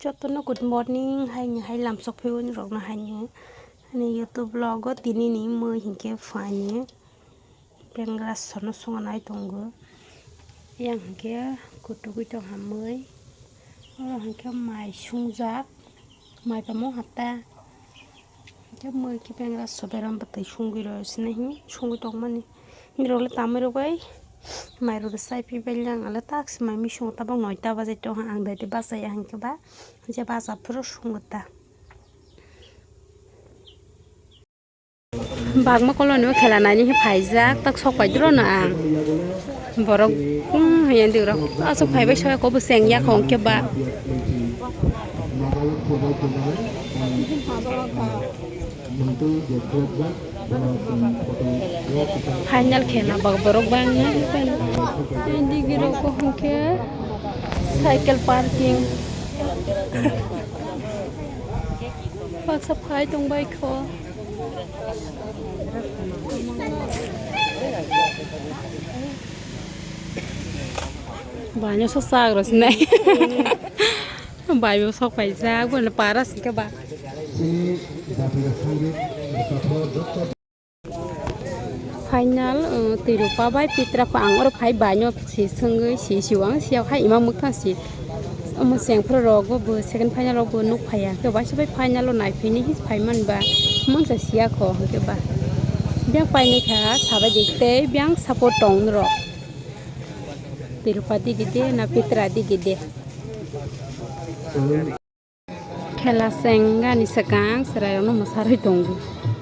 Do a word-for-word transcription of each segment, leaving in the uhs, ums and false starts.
Jotono good morning, haini hai lamsok phaiwi rokno haini. Ani YouTube vlog o tini ni mui hinkhe phaini. Bengra sono songo nai tongo. Yang hinkhe kutugwi tong ha mui. Oro hinkhe mai sungjak. Mai tamo hata. Hinkhe mui khe bengra soberam bwtwi sungwi rw sini hi sungwi tongmani. Nirok le tamwi rw bai. Mai rw sai pi bai lang ale tak se mai misung tabok noita bajai tong ha ang dai de bachai ya hinkhe ba. Je bacha phuru sungo ta. Bagma koloni o khela naini khe phaijak, tak sok pai duro no ang. Borok, hmm, haya di rok. Asok phai bai soya ko bo seng ya khong khe ba. Final khela bak borok bang ya. Indi giro ko hwnkhe cycle parking. Baksa phai tong bai kho. Banyo so sagro sinai. Bai bo sok pai jak, bo para singke ba. Final, uh, Tirupa bai Pitrapa ang oro phai baino si sengwi si siwang siya hai ima mukha si. Omo sengphru rok bo second final rok bo nuk phaiya. Khe waisa bai final o nai phini his phai man ba mungsa siya kho hwnkhe ba. Biang paini kha sabai dik tei biang support tong rok. Tirupa digi de na Pitra digi de. Khela sengani swkang chwrairokno mwsarwi tongo.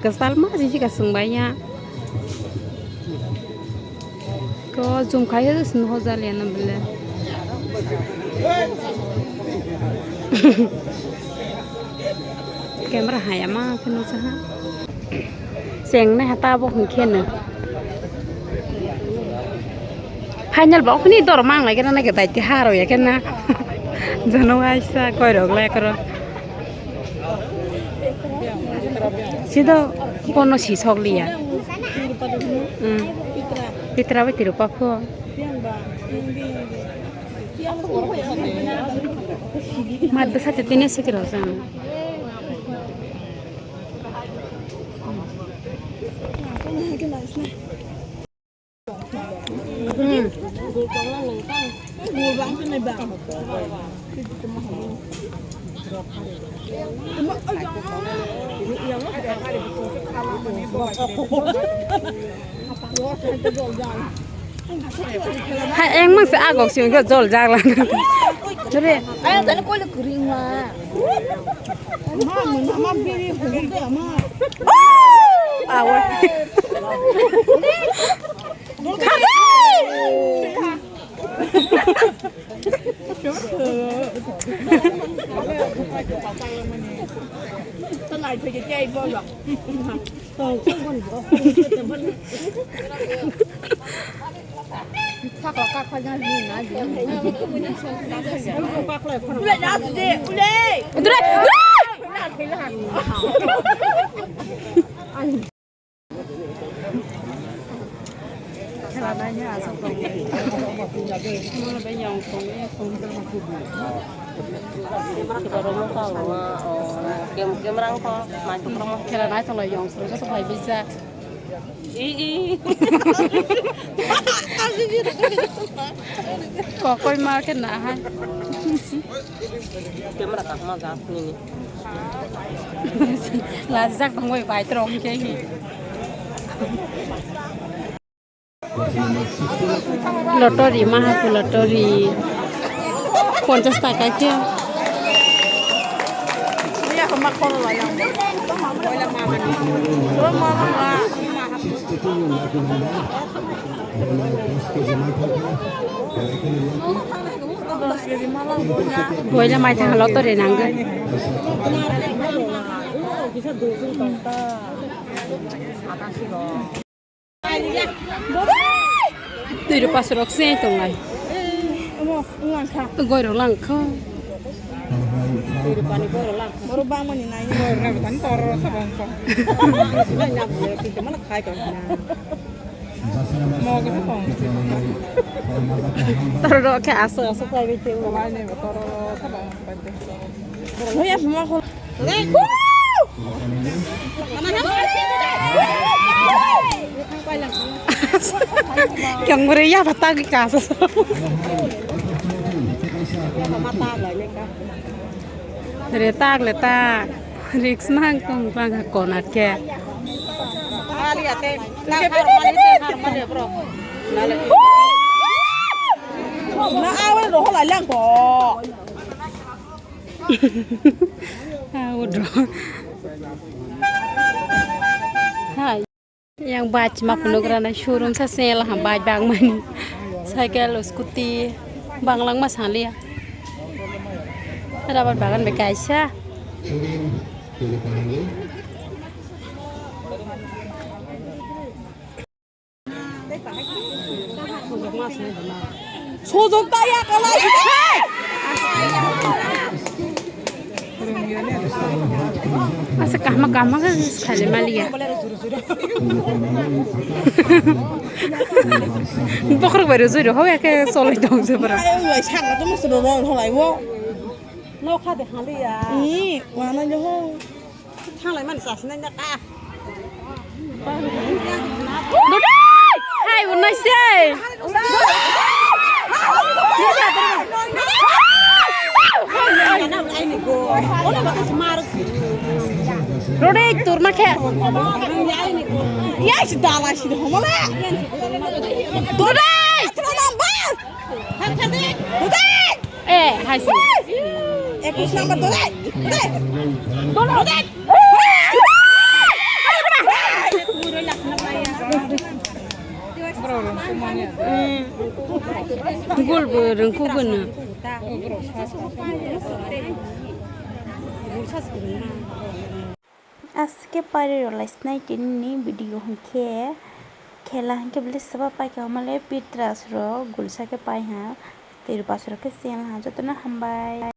Kwchal ma jisi ka chwng bai ya. Ko jum khai se sini hojal ya na bole. Camera haya ma phano cha ha. Chengnai ha tabok hwnkhe no. Final bo okhoni dor mang lai khe na nai khe daiti ha rw ya khe na. Jono waisa koi rok lai karo. Sido bono si sok liya. Hmm. Pitra bai Tirupa pho. Mat bwsa te tene sikiro jang. Hmm. Hai, engmang se agok sing khe jol jak lang. Re. Ayang tani koi le kwrwng ma. Ma, ma, ma, biri hukun de, ma. Awa. Khela nai tongla yong song joto bai bijak. I, i. Kokoi ma khe na hai. Camera kahma jak nini. Lajak tongoi bai tong khe hi. Lottery, mahaku lottery. Ponchas taka khe. Boila mai thang lottery nangwi. Twi rw paso rok se tonglai. Goi rok lang kho. Twi rw pani goi rok lang kho. Boro bangmani nai. Goi rok tani tor rw sa bang kho. Nai na bole twi mana khai kho. Mo khe tong. Tor rok khe aso aso khai bai twi. Tor rw sa bang. Kyang bwrwi ya pha tagwi kasa. Re tak le tak. Risk mang tong bang ha konak khe. Na awe roho lai lang ko. Ha, udro. Hai. Yang bike ma phunuk rana showroom sa sel ha bike bang mani. Cycle, scooty, banglang ma saliya. Rubber bagan be kaisa. Sojok ta ya kalai. Asa kahma kahma khe khali maliya. Bokhorok bai rw jui rw hok ya khe choloi tong se bwrw. Ai, oi, saka to musu rw rw holai wo. Nokha de haliya. Ih, wana jo ho. Thanglai mani chasna na ka. Dudai! Hai, unai se. Rode, turma khe. Ya, si dala, si homole. Dudai! Dudai! Eh, hai si. Ekus number dudai. Dudai. Dudai. Gol bo rwngkuk gwnw. Aske pari rwlai sinai tini ni video hwnkhe khela hwnkhe bwlai saba paikha hwnmale pitras rok gulsa khe paiha tei rwpas rok khe sengha jotono hambai.